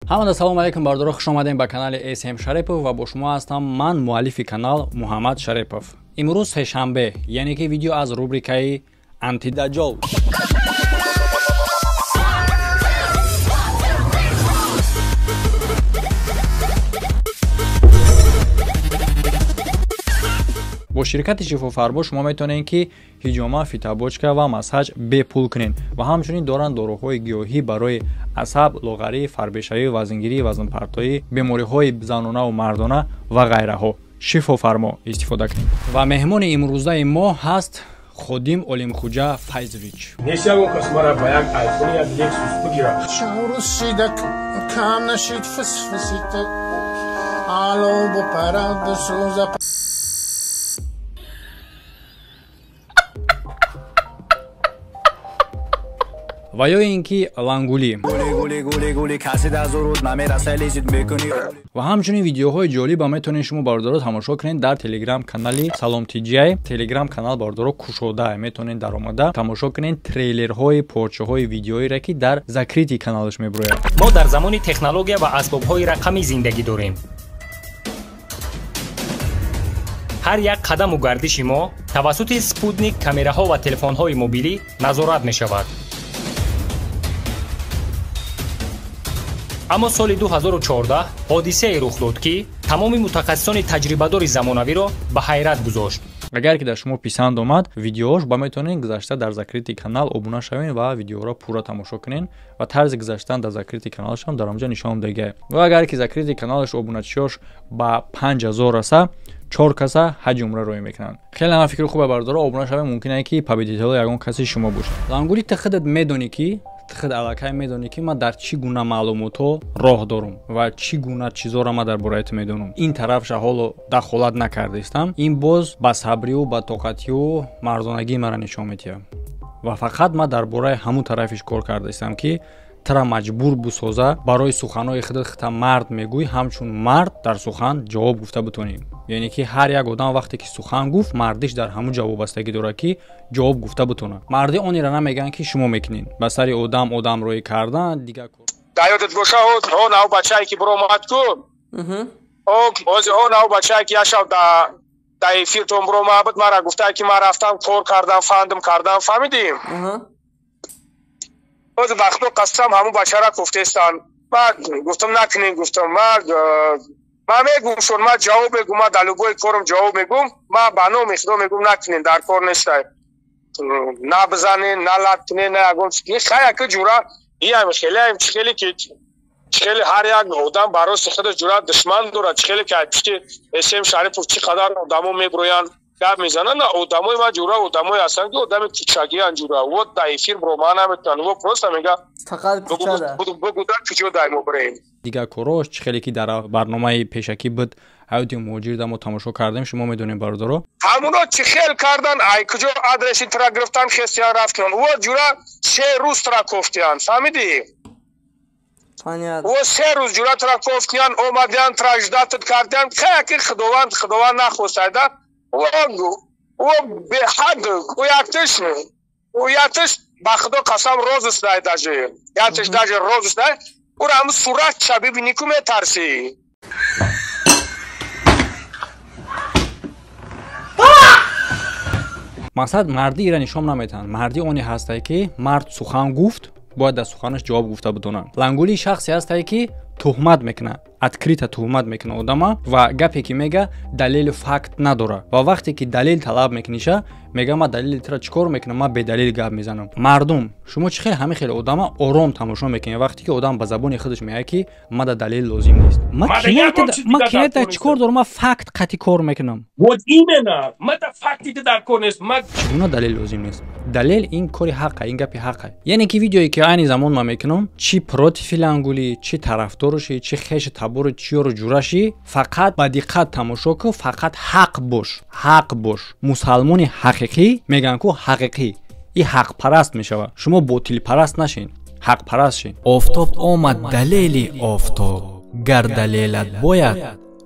Ҳамада салом алейкум, бардоро, хуш омадем ба канали SM Шарипов ва бо шумо ҳастам ман, муаллифи канал Муҳаммад Шарипов. Имрӯз сешанбе, яъне ки видео аз рубрикаи Антидаҷол. Бо ширкати Шифофарбо шумо метавонед, ки ҳиҷома, фитобочка ва массаж бепул кунед ва ҳамчунин доранд доруҳои гиёҳӣ барои асаб, лоғарӣ, фарбешавӣ, вазнгирӣ, вазнпартоӣ, бемориҳои занонаву мардона ва ғайраҳо. Шифофармо истифода кунед. Ва меҳмони имрӯзаи мо ҳаст Ходим Олимхуҷа Файзович. Нест ягон кас мара ба як айфон, як Лексус бигирад. Кам нашид фисфисита ало бупарад бисӯза. Ва ё ин ки Лангулӣ. Ва ҳамчунин видеоҳои ҷолиба метавонед шумо, бародаро, тамошо кунед дар телеграм канали Салом Тиҷай. Телеграм канал, бародаро, кушода, метавонед даромада тамошо кунед трейлерҳои порчаҳои видеоире, ки дар закрытый каналаш мебурояд. Мо дар замони технология ва асбобҳои рақамӣ зиндагӣ дорем. Ҳар як қадаму гардиши мо тавассути спутник, камераҳо ва телефонҳои мобилӣ назорат мешавад. Аммо соли 2014 ҳодисае рух дод, ки тамоми мутахассисони таҷрибадори замонавиро ба ҳайрат гузошт. Агар ки дар шумо писанд омад видеош, ба метавонед гузашта дар закрытый канал обуна шавед ва видеоро пурра тамошо кунед ва тарзи гузаштан дар закрытый каналашам дар онҷа нишон додагиа. Ва агар ки закрытый каналаш обуначиёш ба 5000 раса, чор каса ҳаҷи умра рӯй мекунанд. Хеле ҳам фикри хубе, бардоро, обуна шавед, мумкин е ки победитело ягон каси шумо бошад. Лангули, ту худат медонӣ, ки худ аллакай медонӣ, ки ман дар чӣ гуна маълумотҳо роҳ дорум ва чӣ гуна чизоро ман дар бораи ту медонам. Ин тарафша ҳоло дахолат накардаистам. Ин боз ба сабрию ба тоқатию мардонагии маро нишон медиҳад ва фақат ман дар бораи ҳамун тарафиш кор кардаистам, ки тра маҷбур бисоза барои суханҳои худат. Хита мард мегӯй, ҳамчун мард дар сухан ҷавоб гуфта битонӣ. Яъне ки ҳар як одам вақте ки сухан гуфт, мардиш дар ҳамун ҷавоб вобастагӣ дорад, ки ҷавоб гуфта битонад. Марди онеро намегӯянд, ки шумо мекунед ба сари одам одам рӯй кардан дигар кор. Дар ёдат боша, о нав бачае ки биромад ку, о нав бачае ки яшав дар эфиртон биромад буд, мара гуфта, ки ман рафтам, кор кардам, фандм кардам, фаҳмидӣ? Боз вақтҳо қасам ҳамун бачара гуфтестанд. Ман гуфтам, накунем, гуфтам. Ман мегум шон, ман ҷавоб мегум, ман дар любой корам ҷавоб мегум. Ман ба номи Худо мегум, накунем, дар кор нестай, на бизанен, на лат кунен, на ягон. Хай, яка ҷура иам хелеам, чихеле ки чихеле ҳар як одам барои худаш ҷура душман дорад, чихеле ки пишти СМ Шарипов чӣ қадар одамо меброянд, гап мезананд. На, одамои ман ҷура одамое ҳастанд, ки одами кучагианд ҷура. Во дар эфир биромада наметавонанд, во просто мега фақат кучада бугу, дар куҷо дай мо бираем. Дигар корош, чӣ хеле ки дар барномаи пешакӣ буд, ҳаёти муҳоҷир да мо тамошо кардем, шумо медонед, бародаро. Ҳамуно чӣ хел кардан, ай куҷо адреси тра гирифтан, хестиян, рафтиян. Во ҷура 3 рӯз тра кофтиян, фаҳмидӣ? Во 3 рӯз ҷура тра кофтиян, омадиян, тра ждать кардиян. Хаяки худованд, худованд нахостайда. О беҳад ӯ яктиш ба худо қасам, розыск даже яктиш, даже розыск. Ӯра ҳамн суратша бибинӣ ку, метарсӣ. Мақсад, мардӣ ира нишон наметаҳанд. Мардӣ оне ҳастае, ки мард сухан гуфт, бояд дар суханаш ҷавоб гуфта бидонад. Лангулӣ шахсе ҳастае, ки туҳмат мекунад, открыто туҳмат мекунад одама ва гапе ки мега, далелу факт надорад. Ва вақте ки далел талаб мекуниша, мега: «Ман далели тира чӣ кор мекунам? Ман бедалил гап мезанам». Мардум, шумо чӣ хел ҳамин хел одама ором тамошо мекунед, вақте ки одам ба забони худаш мегӯяд, ки мада далел лозим нест? Ман кинета чӣ кор дорам? Ман факт қатъи кор мекунам. Вот именно, мада факти дар кор нест. Чӣ гуна далел лозим нест? Далел ин кори ҳақа, ин гапи ҳақа. Яъне ки видеое ки айни замон ман мекунам, чӣ против Лангулӣ, чӣ тарафдоруши, чӣ хеши табору чиёру ҷураши, фақат ба диққат тамошо кун, фақат ҳақ бош, ҳақ бош. Мусалмони ҳақиқӣ мегӯянд ку, ҳақиқӣ и ҳақпараст мешавад. Шумо ботилпараст нашин, ҳақпараст шин. Офтоб омад, далели офтоб, гар далелат бояд,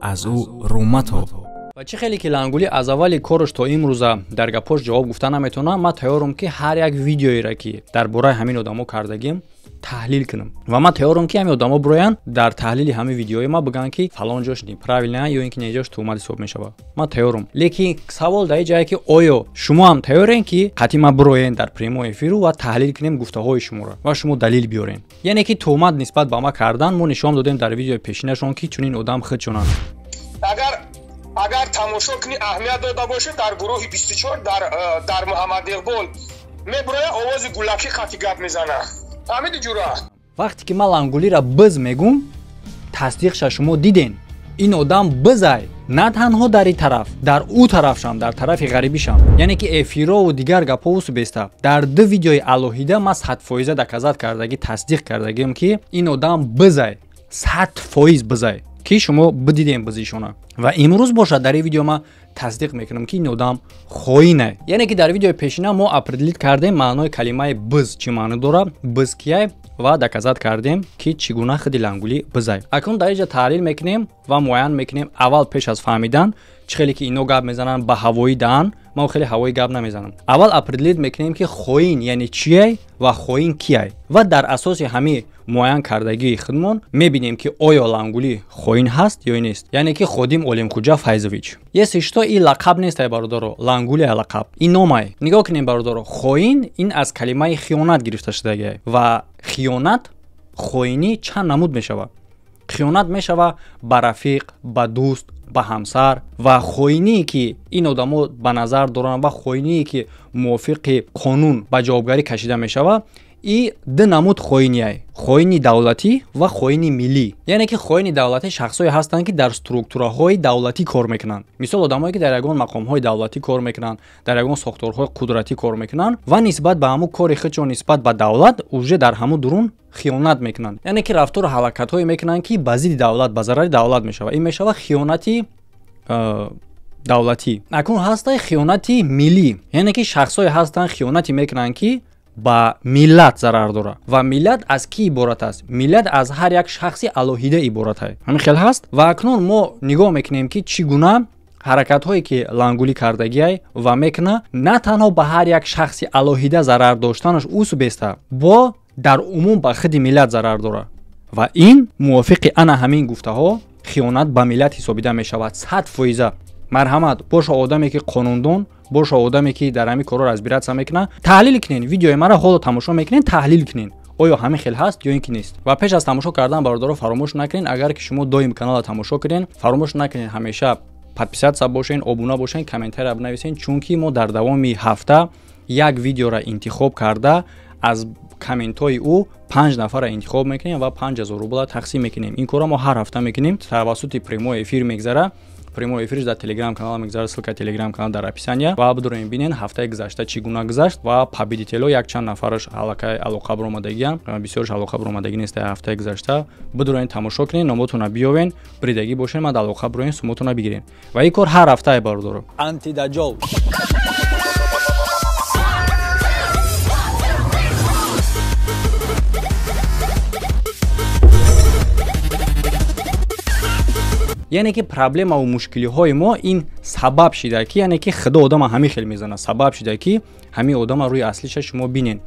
аз ӯ рӯ матоб. Ва чӣ хеле ки Лангулӣ аз аввали кораш то имрӯза дар гапош ҷавоб гуфта наметавонам, ман тайёрам ки ҳар як видеоеро ки дар бораи ҳамин одамо кардагим таҳлил кунам. Ва ман тайёрам ки ҳамин одамо бироянд дар таҳлили ҳамин видеои ма бигӯянд ки фалон ҷош неправильно ё ин ки неҷош туҳмат ҳисоб мешавад. Ман тайёрам. Лекин савол дар ин ҷае ки оё шумо ҳам тайёрем ки қатъи ма бироен дар прямой эфиру ва таҳлил кунем гуфтаҳои шуморо ва шумо далил биёрен. Яъне ки туҳмат нисбат ба ма кардан мо нишон додем дар видеои пешинашон ки чунин одам худшонанд. Агар тамошо кунӣ аҳамият дода бошед дар гурӯҳи 24 дар Муҳаммад Иқбол меброя овози гулакӣ хати гап мезана. Фаҳмидӣ ҷура? Вақте ки ман Лангулиро биз мегум, тасдиқша шумо диден. Ин одам бизай на танҳо дар ин тараф, дар ӯ тарафшам, дар тарафи ғарибишам. Яъне ки эфирову дигар гапҳоусу беста. Дар ду видеои алоҳида ман 100% доказат кардагӣ, тасдиқ кардагиам ки ин одам бизай, 100% бизай, ки шумо бидидем бизишона. Ва имрӯз бошад дар ин видео ман тасдиқ мекунам ки ин одам хоинае. Яъне ки дар видеои пешина мо определит кардем маънои калимаи биз чӣ маъно дорад, биз кияй ва доказат кардем ки чӣ гуна худи Лангулӣ бизай. Акнун дар инҷа таҳлил мекунем ва муайян мекунем аввал пеш аз фаҳмидан чӣ хеле ки ино гап мезананд ба ҳавоӣ даҳан, ман хеле ҳавоӣ гап намезанам. Аввал определит мекунем ки хоин яъне чиай ва хоин кияй ва дар асоси ҳамин муайян кардагии худмон мебинем ки оё Лангулӣ хоин ҳаст ё нест. Яъне ки Ходим Олимхуҷа Файзович. Если что, ин лақаб нест, ай бародаро, Лангулӣ лақаб, ин номай. Нигоҳ кунем бародаро, хоин ин аз калимаи хиёнат гирифта шудагиай ва хиёнат, хоинӣ чанд намуд мешавад. Хиёнат мешавад ба рафиқ, ба дӯст, ба ҳамсар ва хоиние ки ин одамо ба назар доранд ва хоиние ки мувофиқи қонун ба ҷавобгарӣ кашида мешавад, и ду намуд хоиниай: хоини давлатӣ ва хоини миллӣ. Яъне ки хоини давлатӣ шахсое ҳастанд ки дар структураҳои давлатӣ кор мекунанд. Мисол одамое ки дар ягон мақомҳои давлатӣ кор мекунанд, дар ягон сохторҳои қудратӣ кор мекунанд ва нисбат ба ҳамун кори худшон нисбат ба давлат уже дар ҳамун дурун хиёнат мекунанд. Яъне ки рафтору ҳалакатҳое мекунанд ки ба зидди давлат, ба зарари давлат мешавад. Ин мешавад хиёнати давлатӣ. Акнун ҳастай хиёнати миллӣ, яъне ки шахсое ҳастанд хиёнате мекунанд ки ба миллат зарар дорад. Ва миллат аз кӣ иборат аст? Миллат аз ҳар як шахси алоҳида иборат аст. Ҳамин хел ҳаст. Ва акнун мо нигоҳ мекунем ки чӣ гуна ҳаракатҳое ки Лангулӣ кардагиай ва мекуна на танҳо ба ҳар як шахси алоҳида зарар доштанаш усу беста, бо дар умум ба худи миллат зарар дорад. Ва ин мувофиқи ана ҳамин гуфтаҳо хиёнат ба миллат ҳисобида мешавад 100%. Марҳамат, боша одаме ки қонундон, боша одаме ки дар ҳамин корро разбираться мекунад, таҳлил кунен видеои маро, ҳоло тамошо мекунен, таҳлил кунен оё ҳамин хел ҳаст ё ин ки нест. Ва пеш аз тамошо кардан бародаро фаромӯш накунен, агар ки шумо доим каналро тамошо кунен, фаромӯш накунен ҳамеша подписаться бошен, обуна бошен, комментария бинависен, чунки мо дар давоми ҳафта як видеоро интихоб карда аз комментҳои ӯ 5 нафарро интихоб мекунем ва 5000 рубла тақсим мекунем. Ин корро мо ҳар ҳафта мекунем, тавассути прямой эфир мегзара. Прямой эфирш дар телеграм канал мегзара, ссылка телеграм канал дар описания. Ва бидурем бинен ҳафтаи гузашта чӣ гуна гузашт ва победителҳо якчанд нафараш аллакай алоқа баромадагиянд, бисёрш алоқа баромадагӣ нест дар ҳафтаи гузашта. Бидурем тамошо кунен, номотонро биёвен, бридагӣ бошен, мад алоқа бироен, сумотонро бигирен. Ва ин кор ҳар ҳафтае бародаро. Антидаҷол. Яъне ки проблемаву мушкилиҳои мо ин сабаб шида ки, яъне ки худо одама ҳамин хел мезанад, сабаб шида ки ҳамин одама рӯи аслиша шумо бинен.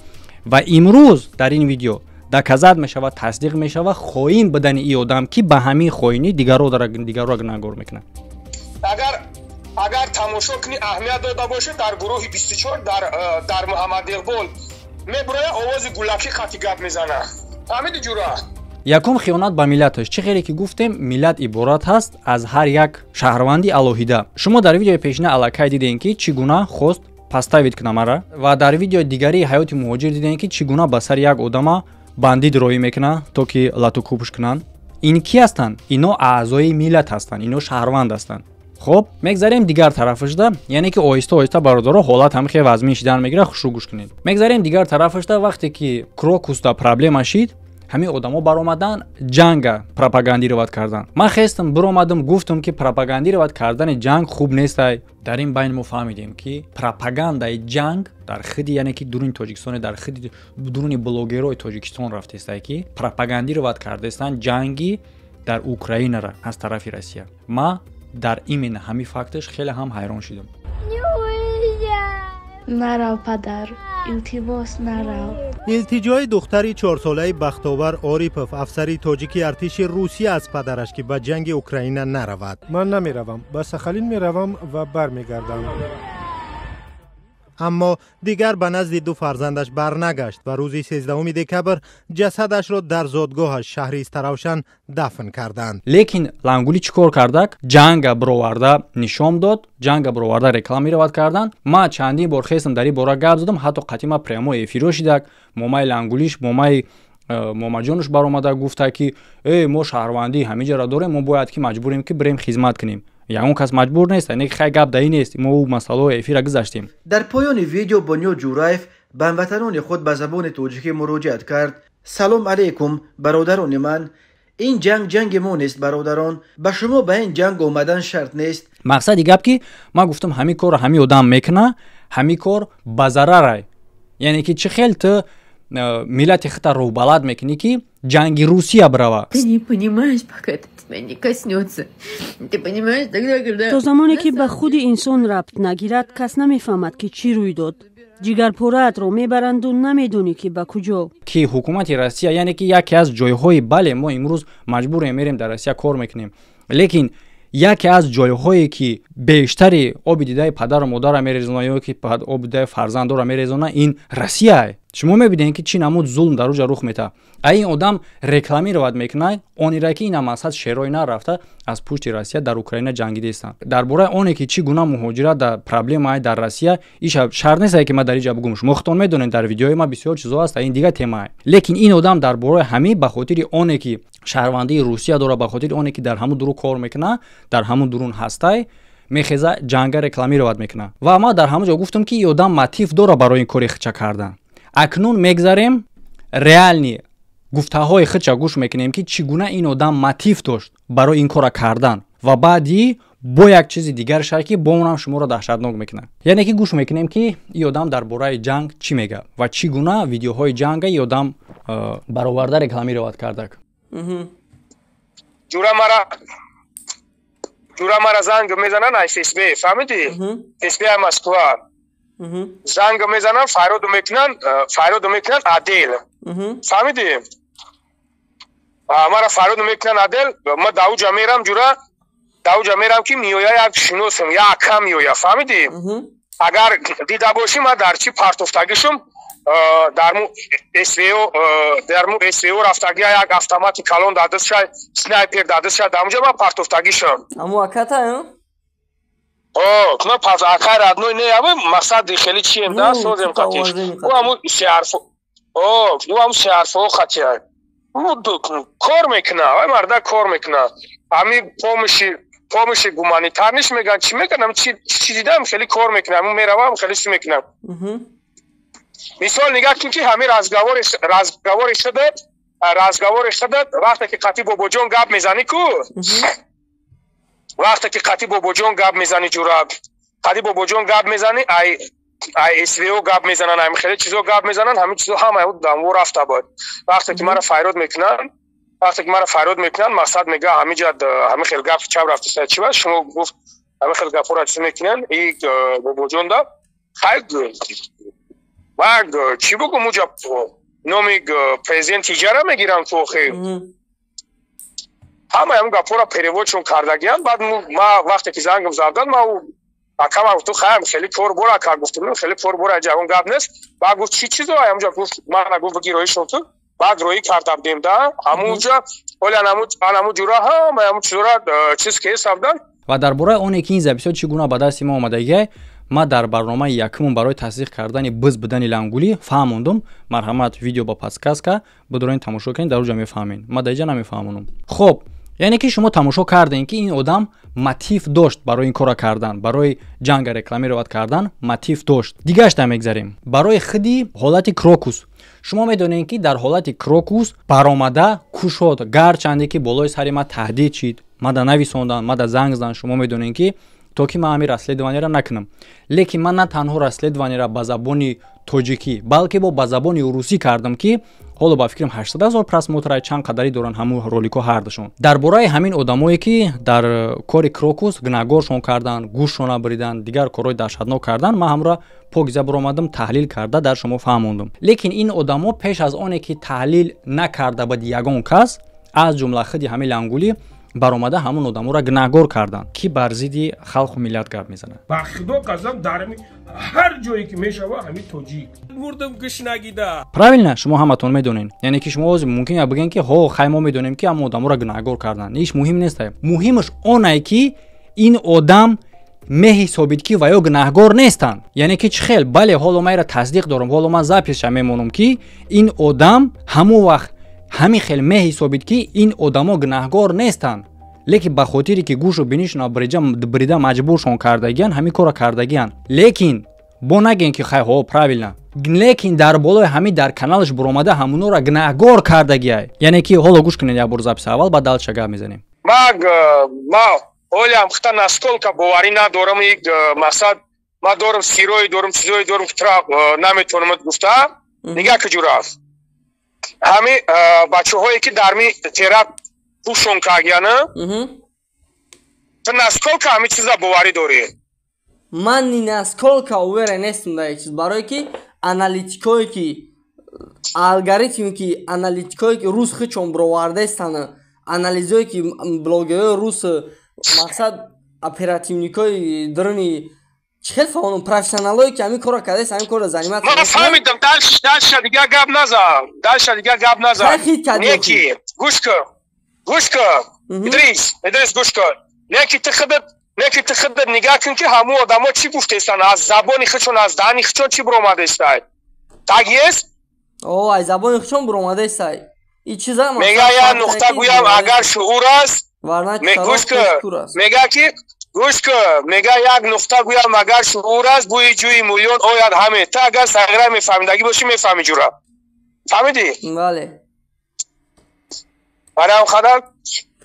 Ва имрӯз дар ин видео доказат мешавад, тасдиқ мешавад хоин будани ин одам ки ба ҳамин хоинӣ дигарро гунаҳгор мекунад. Агар тамошо кунӣ аҳамият дода бошед дар гурӯҳи 24 дар Муҳаммад Иқбол меброя овози гулакӣ хати гап мезана. Фаҳмидӣ ҷура? Якум хиёнат ба миллаташ. Чӣ хеле ки гуфтем, миллат иборат ҳаст аз ҳар як шаҳрванди алоҳида. Шумо дар видеои пешина аллакай дидем ки чӣ гуна хост поставит кунам мара ва дар видеои дигарии ҳаёти муҳоҷир дидем ки чӣ гуна ба сари як одама бандит роӣ мекунад то ки лату кӯбш кунанд. Ин кӣ ҳастанд? Ино аъзои миллат ҳастанд, ино шаҳрванд ҳастанд. Хоб, мегзарем дигар тарафашда, яъне ки оҳиста оҳиста бародаро ҳолат ҳам хеле вазмин шидан мегирад, хушрӯ гӯш кунед. Мегзарем дигар тарафашда, вақте ки Крокуста проблема шид, ҳамин одамо баромадан ҷанга пропагандировать кардан. Ман хестам биромадам, гуфтам ки пропагандировать кардани ҷанг хуб нестай. Дар ин байн мо фаҳмидем ки пропагандаи ҷанг дар худи, яъне ки дуруни Тоҷикистон, дар худи дуруни блогерҳои Тоҷикистон рафтестай ки пропагандировать кардестан ҷанги дар Украинара аз тарафи Россия. Ма Дар именно ҳамин факташ хеле ҳам ҳайрон шидам. Нарав, падар, илтимос, нарав. Илтиҷои духтари чорсолаи Бахтовар Орипов, афсари тоҷики артиши Русия, аз падараш, ки ба ҷанги Украина наравад. Ман намеравам, ба Сахалин меравам ва бармегардам. Аммо дигар ба назди ду фарзандаш барнагашт ва рӯзи 13 декабр ҷасадашро дар зодгоҳаш, шаҳри Истаравшан, дафн карданд. Лекин Лангулӣ чӣ кор кардак? Ҷанга бироварда нишон дод, ҷанга бироварда рекламировать кардан. Ман чандин бор хестам, дар ин бора гап задам, ҳатто қатима прямой эфиро шидак. Момаи Лангулиш, момаи момаҷонуш баромада гуфта, ки э, мо шаҳрвандии ҳамиҷаро дорем, мо бояд ки маҷбурем, ки бирем хизмат кунем. Ягон кас маҷбур нест, не, хай, гап даи нест, мо ӯ масъалаҳои эфира гузаштем. Дар поёни видео Бунёд Ҷӯраев ба ҳамватанони худ ба забони тоҷикӣ муроҷиат кард: «Салом алейкум, бародарони ман! Ин ҷанг ҷанги мо нест, бародарон. Ба шумо ба ин ҷанг омадан шарт нест.» Мақсади гап, ки ман гуфтам, ҳамин корро ҳамин одам мекуна, ҳамин кор ба зарарай, яъне ки чӣ хел ту миллати хита рӯҳбалад мекунӣ, ки ҷанги Русия бирава? Ты не понимаешь, пока это тебя не коснется. Ты понимаешь тогда, когда То замоне ки ба худи инсон рабт нагирад, кас намефаҳмад, ки чӣ рӯй дод. Ҷигарпораатро мебаранду намедонӣ, ки ба куҷо. Ки ҳукумати Россия, яъне ки яке аз ҷойҳои, бале, мо имрӯз маҷбурем, мерем, дар Россия кор мекунем, лекин яке аз ҷойҳое, ки бештари оби дидаи падару модарро мерезона ё ки оби дидаи фарзандоро мерезона, ин Россия. Шумо мебинед, ки чӣ намуд зулм дар уҷа рух метаҳад. А ин одам рекламировать мекунад онира, ки ина мақсад шерои нарафта аз пушти Россия дар Украина ҷангидаистанд. Дар бораи оне, ки чӣ гуна муҳоҷират дар проблемае дар Россия, иша шарт нестае, ки ман дар иҷа бугум. Шумо худтон медонед, дар видеои ман бисёр чизо ҳаст, ин дигар темае. Лекин ин одам дар бораи ҳамин, ба хотири оне ки шаҳрвандии Русия дорад, ба хотири оне ки дар ҳамун дуру кор мекунад, дар ҳамун дурун ҳастай, мехеза, ҷанга рекламировать мекунад. Ва ман дар ҳамон ҷо гуфтам, ки ин одам мотив дорад барои ин кори хича кардан. Акнун мегзарем, реальный гуфтаҳои худша гӯш мекунем, ки чӣ гуна ин одам мотив дошт барои ин кора кардан, ва баъди бо як чизи дигар шар, ки бо онам шуморо даҳшатнок мекунад. Яъне ки гӯш мекунем, ки ин одам дар бораи ҷанг чӣ мегӯяд ва чӣ гуна видеоҳои ҷанга ин одам бароварда рекламировать кардак. Ҷура мара занг мезанан ай ФСБ, фаҳмидӣ? ФСБ Москва занг мезанан, фарёду мекунан отдел, фаҳмидӣ? Мара фарёду мекунан отдел. Ма дауҷа мерам, ҷура, дауҷа мерам, ки миёя як шиносам, як ака миёя, фаҳмидӣ? Агар дида бошӣ, ма дар чӣ партофтагишум, дарму СВО, дарму СВО рафтагия, як автомати калон дар дастша, снайпер дар дастша, дамуҷа ма партофтагишам. Аму аката? О, ма пас акай родной не, ами мақсад хеле чием да, созем қатиш. Ӯ аму сеарфо, о, ӯ аму сеарфо хатия. Кор мекуна, ай марда кор мекуна. Ами помощи гуманитарный ш меган, чӣ мекунам, чӣ дидам, хеле кор мекунам, аму меравам, хеле чӣ мекунам. Мисол, нигоҳ кун, ки ҳамин разговори шудад, вақте ки қати Бобоҷон гап мезанӣ ку, вақте ки қати Бобоҷон гап мезанӣ, ҷура, қати Бобоҷон гап мезанӣ, ай СВО гап мезананд, ай хеле чизо гап мезананд, ҳамин чизо ҳама дамво рафта буд. Вақте ки маро фарёд мекунанд, вақте ки маро фарёд мекунанд, мақсад мега, ҳамиҷа ҳамин хел гап чап рафта чи ба шумо гуфт, ҳамин хел гапҳоро чиз мекунанд и Бобоҷон да. Хай, ва чӣ бугум, уҷа номи президент иҷара мегирам ку, охи ҳамаи ҳамн гапҳоро перевод шон кардагиам. Баъд ма вақте ки зангам задан, ма акама гуфту, хаям хеле кор бора, ака, гуфтум, хеле кор бора, ягон гап нест. Баъд гуфт, чӣ чизо ҳамҷа, гуфт, мана, гуфт, биги роҳи ту. Баъд роҳӣ карда будем да ҳамунҷа, оли анаму ҷура ҳамаи ҳамун чизора чиз ки ҳисабдан. Ва дар бораи оне, ки ин запись ҳо чӣ гуна ба дасти мо омадагиай, ма дар барномаи якумон барои тасдиқ кардани биз будани Лангулӣ фаҳмондум. Марҳамат, видео ба подсказка бидорен, тамошо кунед, дар уҷа мефаҳмед, ма дар иҷа намефаҳмонам. Хоб, яъне ки шумо тамошо кардем, ки ин одам мотив дошт барои ин кора кардан, барои ҷанга рекламировать кардан мотив дошт. Дигарашта мегзарем, барои худи ҳолати Крокус. Шумо медонед, ки дар ҳолати Крокус баромада кушод, гарчанде ки болои сари ма таҳдид шид, мада нависондан, мада занг зан, шумо медонед, ки то ки ман ҳамин расследование ро накунам. Лекин ман на танҳо расследование ро ба забони тоҷикӣ, балки бо ба забони русӣ кардам, ки Ҳоло ба фикрам 800 ҳазор просмотр чанд қадари доранд ҳамун роликҳо ҳардашон. Дар бораи ҳамин одамое ки дар кори Крокус гунаҳгоршон карданд, гӯшшона бириданд, дигар корҳои даҳшатнок карданд, ман ҳамро покиза баромадам, таҳлил карда дар шумо фаҳмондум. Лекин ин одамо пеш аз оне ки таҳлил накарда буд ягон кас, аз ҷумла худи ҳамин Лангулӣ, баромада ҳамун одаморо гунаҳгор карданд, ки бар зидди халқу миллат гап мезанад. Ба худо қасам, дар ҳар ҷое ки мешава, ҳамин тоҷик мурдам гушнагида. Правильно, шумо ҳаматон медонед. Яъне ки шумо ҳозир мумкин бигӯед, ки ҳо, хай, мо медонем, ки ҳамон одаморо гунаҳгор карданд. Иш муҳим нест. Муҳимаш онае, ки ин одам меҳисобид, ки ва ё гунаҳгор нестанд. Яъне ки чӣ хел? Бале, ҳоло ман инро тасдиқ дорам, ҳоло ман запись ша мемонам, ки ин одам ҳамон вақт ҳамин хел меҳисобид, ки ин одамо гунаҳгор нестанд, лекин ба хотире ки гӯшу бинишона бирида маҷбуршон кардагиян, ҳамин корро кардагиян. Лекин бо нагӯем, ки хай, ҳо, правильно, лекин дар болои ҳамин дар каналаш буромада ҳамунора гунаҳгор кардагиай. Яъне ки ҳоло гӯш кунед як бор запись аввал, баъд дальше гап мезанем. Ма ҳолиам хита настолько боварӣ надорам. Мақсад, ма дорам сирое дорам, чизое дорам, ки тра наметавонам гуфта. Нигаҳ ки ҷурафт, ҳами бачаҳое ки дар ми теракт пӯшон кардияна, ту насколько ҳами чиза боварӣ дорӣ? Ман ни насколько уверен нестам дар як чиз, барое ки аналитикое ки алгоритме ки аналитикое ки рус хичон бировардаистанд, анализое ки блогерҳои рус, мақсад, оперативникои дурни, чӣ хел фаҳмонам, профессионалое ки ҳамин корро кардаист, ҳамин корро занимат. Ман фаҳмидам, дальше дига гап назан, дальше дига гап назан. Неки гӯш кун, гӯш кун, Идрис, Идрис, гӯш кун. Неки ту худат нигаҳ кун, ки ҳамун одамо чӣ гуфтаистанд, аз забони худшон, аз даҳани худшон чӣ биромадаистай. Так есть? О, аз забони худшон биромадаистай и чиза. Мега, як нуқта гӯям, агар шуур аст, гӯш кун, мега ки, гӯш кун, мега, як нуқта гӯям, агар шуур аст, бӯи ҷӯи миллион ояд ҳаме. Ту агар сағира мефаҳмидагӣ бошӣ, мефаҳмӣ, ҷура, фаҳмидӣ? Бале. Барои ҳам қадар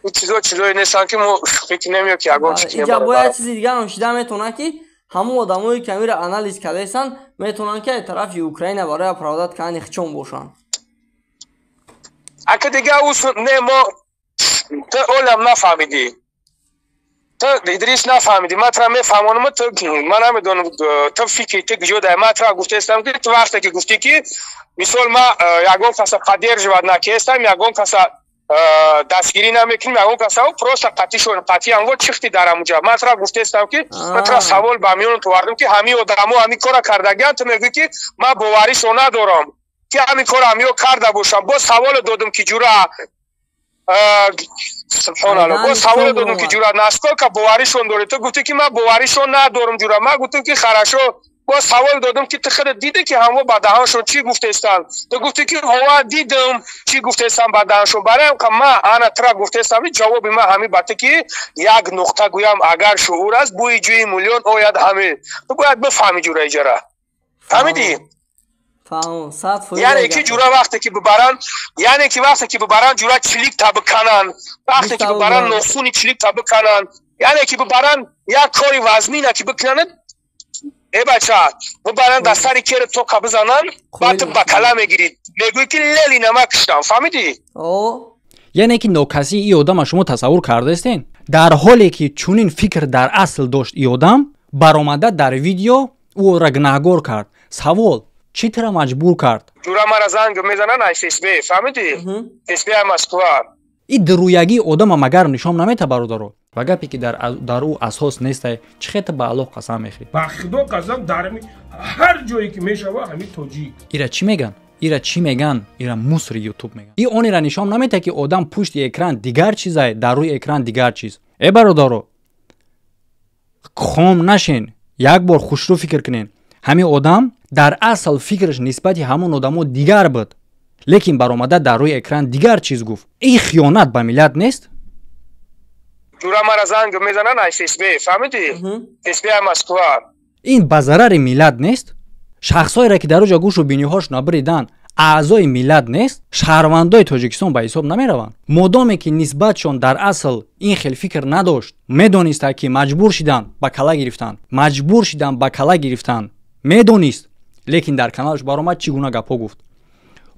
ин чизо чизое нестанд, ки мо шӯхӣ кунем ё ки ягон чӣ кунем. Иҷа бояд чизи дигарам шида метавонад, ки ҳамон одамое ки амира анализ кардаистанд, метавонанд, ки аз тарафи Украина барои оправдать кардани хичон бошанд. Ака, дига не, мо ту олам нафаҳмидӣ, ту, Идрис, нафаҳмидӣ. Ман тра мефаҳмонам, ту, ман намедонам, ту фикри ту куҷо дай. Ман тра гуфтаистам, ки ту вақте ки гуфтӣ, ки мисол ма ягон каса поддерживать накестам, ягон каса дастгирӣ намекунем, ягон каса просто қатишон қатиам во чихти дар амуҷа. Ман тра гуфтаистам, ки ман тра савол ба миён овардам, ки ҳамин одамо ҳамин кора кардагиан, ту мегӯӣ, ки ман боваришо надорам, ки ҳамин кора ҳамиё карда бошам. Боз саволе додам, ки ҷура, субҳоналло, боз саволе додам, ки ҷура, насколько боваришон дорӣ? Ту гуфтӣ, ки ман боваришон надорам, ҷура. Ман гуфтам, ки хорошо. Боз савол додам, ки ту худат дидӣ, ки ҳамво ба даҳоншон чӣ гуфтаистанд? Ту гуфтӣ, ки ҳова, дидам, чӣ гуфтаистанд ба даҳоншон. Барои ҳам ма ана тра гуфтаистам, ҷавоби ма ҳамин ба ту, ки як нуқта гӯям, агар шуур аст, бӯи ҷӯи миллион ояд ҳаме. Ту бояд бифаҳмӣ, ҷура, иҷара, фаҳмидӣ? Яъне ки ҷура, вақте ки бибаранд, яъне ки вақте ки бибаранд, ҷура, чилик та бикананд, вақте ки бибаранд, нохуни чилик та бикананд, яъне ки бибаранд, як кори вазнина ки бикунанд, э бача, бибаранд, дар сари кери тока бизананд, баъд ту ба кала мегирӣ, мегӯӣ, ки лели нама киштам, фаҳмидӣ? Яъне ки нокасии и одама шумо тасаввур кардаистен? Дар ҳоле ки чунин фикр дар асл дошт, и одам баромада дар видео ӯро гунаҳгор кард. Савол: чӣ тира маҷбур кард? Ҷура, мара занг мезананд ай ФСБ, фаҳмидӣ? ФСБ Москва. И дуруягии одама магар нишон намета, бародаро? Ва гапе ки дар ӯ асос нестай, чӣ хета ба Аллоҳ қасам мехӯрӣ? Ба худо қасам, дар ҳар ҷое ки мешава, ҳамин тоҷик. Ира чӣ меган? Ира чӣ меган? Ира мусори Ютуб меган. И онира нишон намета, ки одам пушти экран дигар чизай, дар рӯи экран дигар чиз. Э бародаро, хом нашен, як бор хушрӯ фикр кунен. Ҳамин одам дар асл фикраш нисбати ҳамон одамо дигар буд, лекин баромада дар рӯи экран дигар чиз гуфт. Ин хиёнат ба миллат нест? Ҷура, мара занг мезананд ай ФСБ, фаҳмидӣ? ФСБ Москва. Ин ба зарари миллат нест? Шахсҳоеро, ки дар оҷа гӯшу биниҳош набуриданд, аъзои миллат нест, шаҳрвандои Тоҷикистон ба ҳисоб намераванд? Модоме ки нисбатшон дар асл ин хел фикр надошт, медониста, ки маҷбур шидан ба кала гирифтан, маҷбур шидан ба кала гирифтан, медонист, лекин дар каналаш баромад, чӣ гуна гапҳо гуфт.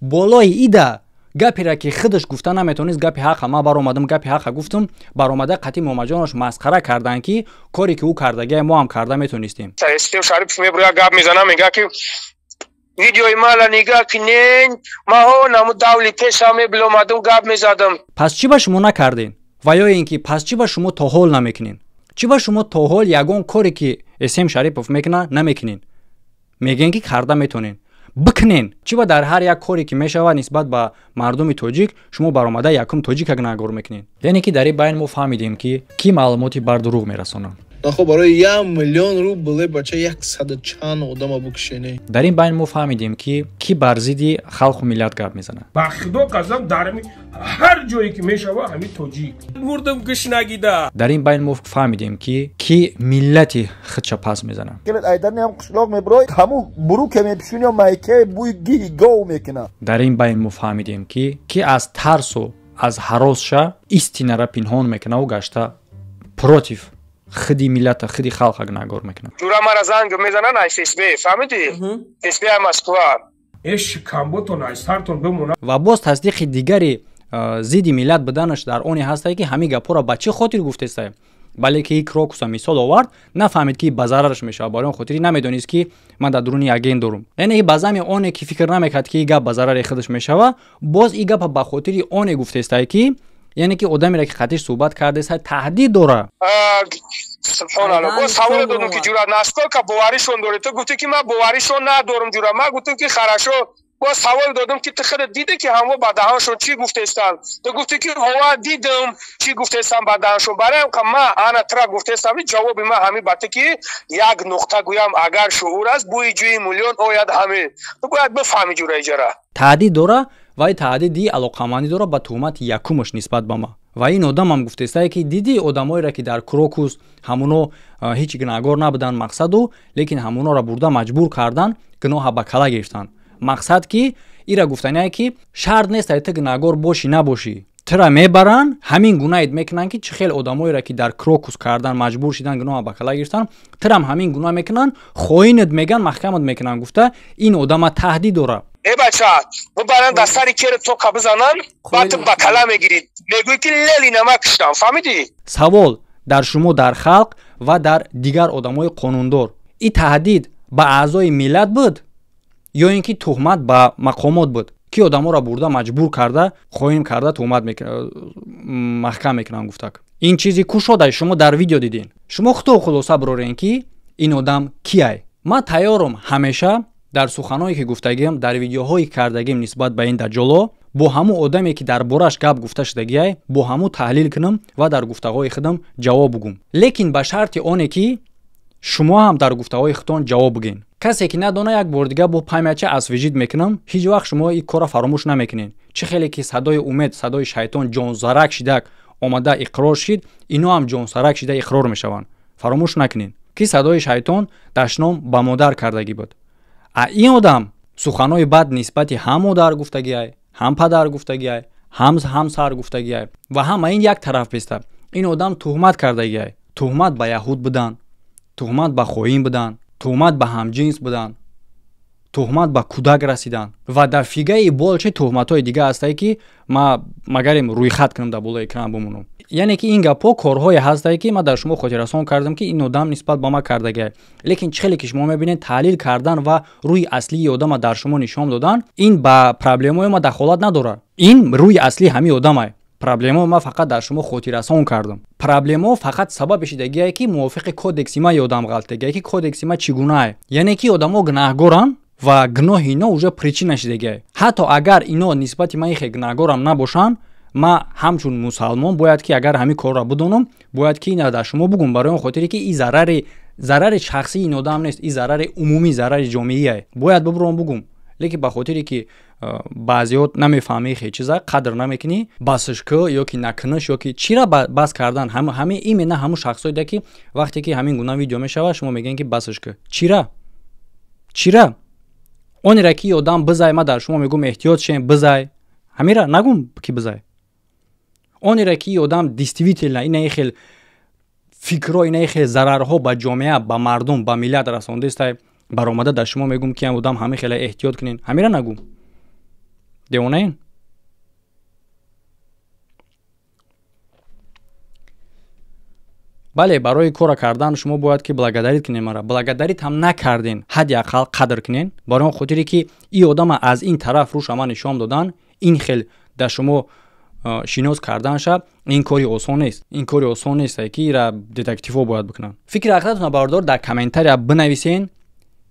Болои ида гапера ки худаш гуфта наметонист, гапи ҳақа ман баромадам, гапи ҳақа гуфтам, баромада қатъи Муҳаммадҷонош масхара карданд, ки коре ки ӯ кардагия мо ҳам карда метонистем. Шарипов мебуря гап мезанам, мега ки видеои мала нигаҳ кинен, маҳо наму давли пеша мебиломадам, гап мезадам. Пас чӣ ба шумо накардем? Ва ё ин ки пас чӣ ба шумо то ҳол намекунен? Чӣ ба шумо то ҳол ягон коре ки Эсем Шарипов мекуна намекунен? Мегӯен ки карда метонен, бикунен. Чӣ ба дар ҳар як коре ки мешавад нисбат ба мардуми тоҷик шумо баромада якум тоҷика гунаҳгор мекунед? Яъне ки дар ин байн мо фаҳмидем, ки кӣ маълумоти бардурӯғ мерасонад. Нахо барои 1 миллион рубл бача 100 чанд одама букшене. Дар ин байн мо фаҳмидем, ки кӣ бар зидди халқу миллат гап мезанад. Ба худо қасам, дар ҳар ҷое ки мешава ҳамин тоҷик. Мурдам гушнагида. Дар ин байн мо фаҳмидем, ки кӣ миллати худша пас мезанад. Дар ин байн мо фаҳмидем, ки кӣ аз тарсу аз ҳаросша истинара пинҳон мекунаву гашта против худи миллата, худи халқа гунаҳгор мекунад. Ҷура мара занг мезананд ай ФСБ, фаҳмидӣ? ФСБ ай Москва. Э шикамботон ай сартон бимонад. Ва боз тасдиқи дигари зидди миллат буданаш дар оне ҳастае, ки ҳамин гапҳоро ба чӣ хотир гуфтестае? Бале ки Крокуса мисол овард, нафаҳмид ки ба зарараш мешавад, барои он хотири намедонист, ки ман дар дуруни агент дорум. Яъне ба зами оне ки фикр намекард, ки ин гап ба зарари худаш мешавад, боз ин гапа ба хотири оне гуфтестае, ки яъне ки одамере ки қатиш суҳбат кардеса таҳдид дора. Субҳоналло, боз саволе додум, ки ҷура насколько боваришон дорӣ? Ту гуфтӣ, ки ман боваришон надорам, ҷура. Ман гуфтам, ки хорошо. Боз савол додум, ки ту худат дидӣ, ки ҳамво ба даҳаншон чӣ гуфтестанд? Ту гуфтӣ, ки ҳова, дидам, чӣ гуфтестанд ба даҳаншон. Барои ҳам ман ана тура гуфтестам, ҷавоби ман ҳамин ба ту, ки як нуқта гӯям, агар шуур аст, бӯи ҷӯи миллион ояд ҳамин. Ту бояд бифаҳмӣ, ҷура, иҷара. Таҳдид дора ва ин таҳдиди алоқамандӣ дора ба туҳмати якумаш нисбат ба ман. Ва ин одамам гуфтестае, ки дидӣ одамоеро, ки дар Крокус ҳамуно ҳеҷ гунаҳгор набуданд, мақсаду лекин ҳамуноро бурда маҷбур кардан, гуноҳа ба кала гирифтанд. Мақсад ки ира гуфтанияе, ки шарт нест ту гунаҳгор бошӣ набошӣ, тура мебаранд, ҳамин гунаҳит мекунанд, ки чӣ хел одамоеро ки дар Крокус кардан маҷбур шидан, гуноҳа ба кала гирифтанд, турам ҳамин гуноҳ мекунанд, хоинат меган, маҳкамат мекунанд гуфта ин одама таҳдид дора. Э бача, бибаранд дар сари кери тока бизананд, баъд ту ба кала мегирӣ, мегӯӣ, ки Ленина ма куштам, фаҳмидӣ? Савол дар шумо, дар халқ ва дар дигар одамои қонундор: ин таҳдид ба аъзои миллат буд ё ин ки туҳмат ба мақомот буд, ки одаморо бурда маҷбур карда, хоин карда, туҳмат маҳкам мекунанд гуфтак? Ин чизи кушода шумо дар видео дидин. Шумо худо хулоса бирорен, ки ин одам кияй. Ман тайёрам ҳамеша дар суханое ки гуфтагиам, дар видеоҳое кардагим нисбат ба ин даҷҷоло, бо ҳамун одаме ки дар бораш гап гуфта шудагиай, бо ҳамун таҳлил кунам ва дар гуфтаҳои худам ҷавоб бугум, лекин ба шарти оне ки шумо ҳам дар гуфтаҳои худтон ҷавоб бигӯен. Касе ки надона, як бор дига бо памяча освежить мекунам. Ҳеҷ вақт шумо ин корро фаромӯш намекунед. Чӣ хеле ки садои умед, садои шайтон ҷонзарак шидак омада иқрор шид, ино ҳам ҷонсарак шида иқрор мешаванд. Фаромӯш накунед, ки садои шайтон дашном ба модар кардагӣ буд, а ин одам суханҳои бад нисбати ҳам модар гуфтагиай, ҳам падар гуфтагиай, ҳам ҳамсар гуфтагиай. Ва ҳама ин як тараф беста, ин одам туҳмат кардагиай: туҳмат ба яҳуд будан, туҳмат ба хоин будан, туҳмат ба ҳамҷинс будан, туҳмат ба кӯдак расидан ва дар фигаи болчи туҳматҳои дига ҳастае, ки ма магарем рӯйхат кунам, дар болои экран бимонам. Яъне ки ин гапҳо корҳое ҳастае, ки ман дар шумо хотиррасон кардам, ки ин одам нисбат ба ман кардагиай. Лекин чӣ хеле ки шумо мебинед, таҳлил кардан ва рӯи аслии одама дар шумо нишон додан, ин ба проблемаҳои ма дахолат надорад. Ин рӯи аслии ҳамин одамай. Проблемао ман фақат дар шумо хотиррасон кардам. Проблемао фақат сабаби шидагие, ки мувофиқи кодекси ма ёдам ғалтагие, ки кодекси ма чӣ гунае. Яъне ки одамо гунаҳгоранд ва гуноҳи ино уже причина шидагие. Ҳатто агар ино нисбати ман ихе гунаҳгорам набошанд, ман ҳамчун мусалмон бояд ки агар ҳамин корро бидонам, бояд ки ина дар шумо бугум, барои он хотире ки и зарари шахсии ин одам нест, и зарари умумӣ, зарари ҷомеае, бояд бибуром бугум. Лекин ба хотире ки баъзеҳо намефаҳмӣ, хе чиза қадр намекунӣ, басш ку ё ки накунаш, ё ки чира бас кардан, ҳами именно ҳамун шахсоеда, ки вақте ки ҳамин гуна видео мешавад, шумо мегӯед, ки басш ку. Чира онера ки одам бизай, ман дар шумо мегӯм, эҳтиёт шем, бизай, ҳамира нагум, ки бизай онера ки одам действительно инаи хел фикрҳо, инаи хел зарарҳо ба ҷомеа, ба мардум, ба миллат расондестай, баромада дар шумо мегӯм, ки одам ҳамин хела эҳтиёт кунен, ҳамира нагӯм. Девонаин? Бале, барои кора кардан шумо бояд ки благодарить кунед мара. Благодарить ҳам накарден, ҳадди ақал қадр кунен. Барои он хотире ки ин одама аз ин тараф рӯша ман нишон додан, ин хел дар шумо шинос карданша, ин кори осон нест. Ин кори осон нест, ки ира детективҳо бояд бикунанд. Фикри ақлатона, бародор, дар комментария бинависен.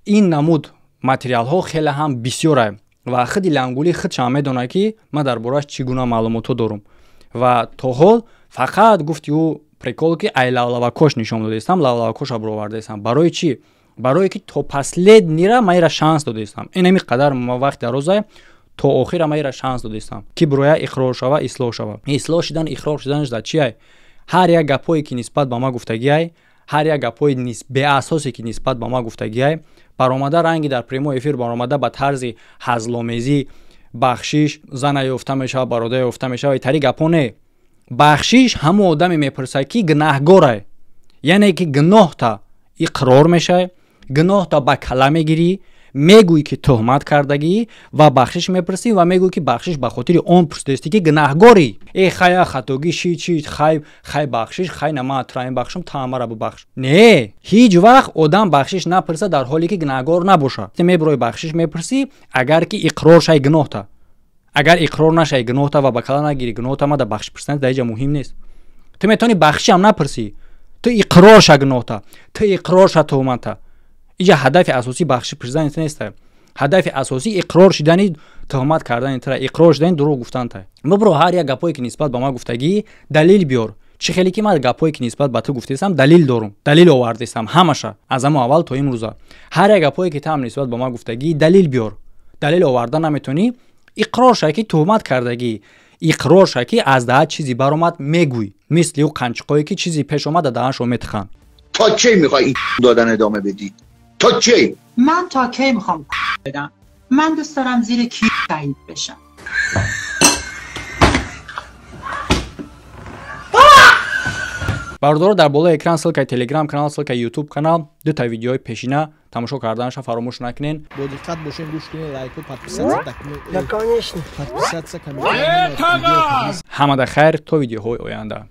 Ин намуд материалҳо хеле ҳам бисёра ва худи Лангулӣ худшам медонад, ки ман дар борааш чӣ гуна маълумотҳо дорум. Ва то ҳол фақат гуфти ӯ прикол ки ай лавлавакош нишон додаистам, лавлавакоша баровардаистам. Барои чӣ? Барое ки то последнира ман ира шанс додаистам. Инами қадар вақт дароза, то охира ман ира шанс додаистам, ки бироя иқрор шава, ислоҳ шава. Ислоҳ шидан, иқрор шиданаш дар чиай? Ҳар як гапҳое ки нисбат ба ман гуфтагиай, ҳар як гапҳои беасосе ки нисбат ба ман гуфтагиай, баромада ранги дар прямой эфир баромада ба тарзи ҳазломезӣ бахшиш зана ёфта мешава, барода ёфта мешава, итари гапҳо не. Бахшиш ҳамон одаме мепурсад, ки гунаҳгорай, яъне ки гуноҳта иқрор мешавӣ, гуноҳта ба кала мегирӣ, мегӯӣ ки тӯҳмат кардагӣ ва бахшиш мепурсӣ ва мегӯӣ ки бахшиш ба хотири он пурсидастӣ, ки гунаҳгорӣ. Э, хая хатогӣ ши чи, хай хай бахшиш, хай на ман тура мебахшам, ту ҳамаро бибахш. Не, ҳеҷ вақт одам бахшиш напурса дар ҳоле ки гунаҳгор набошад. Мебирои бахшиш мепурсӣ, агар ки иқрор шай гуноҳта. Агар иқрор нашай гуноҳта ва ба кала нагирӣ гуноҳта, мада бахшиш пурсидан дар иҷа муҳим нест. Ту метавонӣ бахшишам напурсӣ, ту иқрор ша гуноҳта, ту иқрор ша туҳматта. Иҷа ҳадафи асосӣ бахшиш пурсидани ту нест. Ҳадафи асосӣ иқрор шидани туҳмат кардани тура, иқрор шидани дурӯғ гуфтанта. Бибро, ҳар як гапҳое ки нисбат ба ман гуфтагӣ, далил биёр. Чӣ хеле ки ман гапҳое ки нисбат ба ту гуфтаистам, далил дорум, далил овардаистам ҳамаша аз ҳамон аввал то имрӯза. Ҳар як гапҳое ки ту ҳам нисбат ба ман гуфтагӣ, далил биёр. Далил оварда наметавонӣ, иқрор ша ки туҳмат кардагӣ, иқрор ша ки аз даҳат чизе баромад мегӯй, мисли ӯ қанчиқое ки чизе пеш омада даҳаншо метиханд. То кӣ мехоҳӣ ин додан идома бидӣ? То кӣ? Ман то кӣ мехоҳам بدم؟ Ман дӯст дорам зири ки шаҳид бешам. Бародаро, дар болои экран ссылкаи телеграм канал, ссылкаи ютуб канал, дута видеои пешина тамошо карданаша фаромӯш накунен. Бо диққат бошен, гӯш кунен, лайку, подписаться дакунен. Ҳамада хайр, то видеоҳои оянда.